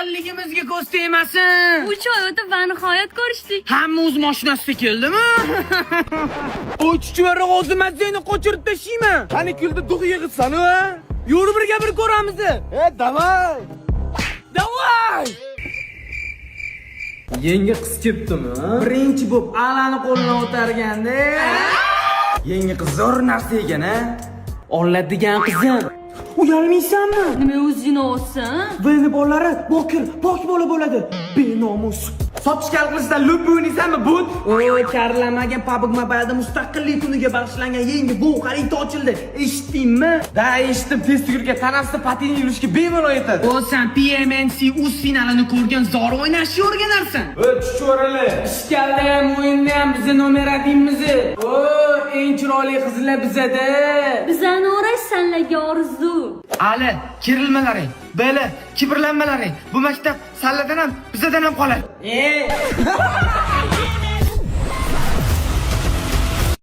Yaqinligimizga ko'z tegmasin. 3 oy o'tib va nihoyat ko'rishdik. Hamma o'z mashinasida keldimi? O'chchivarroq o'zi mazangni qochirib tashlayman. Qani kuldi дух yig'itsan u? Yur, birga bir ko'ramiz. E, давай. Давай! Yangi qiz kelibdimi? Birinchi bo'lib Alani qo'lidan o'targanda. Yangi qiz zo'r narsa ekan, a? Oladigan qizim. Uyalmaysanmi? Nima o'zini olsin? Veni bolalari bokir, pok bola bo'ladi. Benomus. Sotishkal qilishdan lup o'ynaysanmi, but? O, karlamagan. PUBG Mobile'da mustaqillik kuniga bag'ishlangan yangi bu xarita ochildi. Eshitdingmi? Да, eshitdim, tez tugurga tanaffusda patini yurishga bemalol yetadi. O, sen PMNC uz finalini ko'rgan, zor o'ynashni o'rganarsan. E, chuchvarali. Ishkalda ham, o'yinda ham bizni номер один miz. O, eng chiroyli qizlar bizada. Bizani o'rash sanlarga orzu. Ali, kerilmalaring. Beli, kibrlanmalaring. Bu maktab salladan ham, bizadan ham qoladi. E.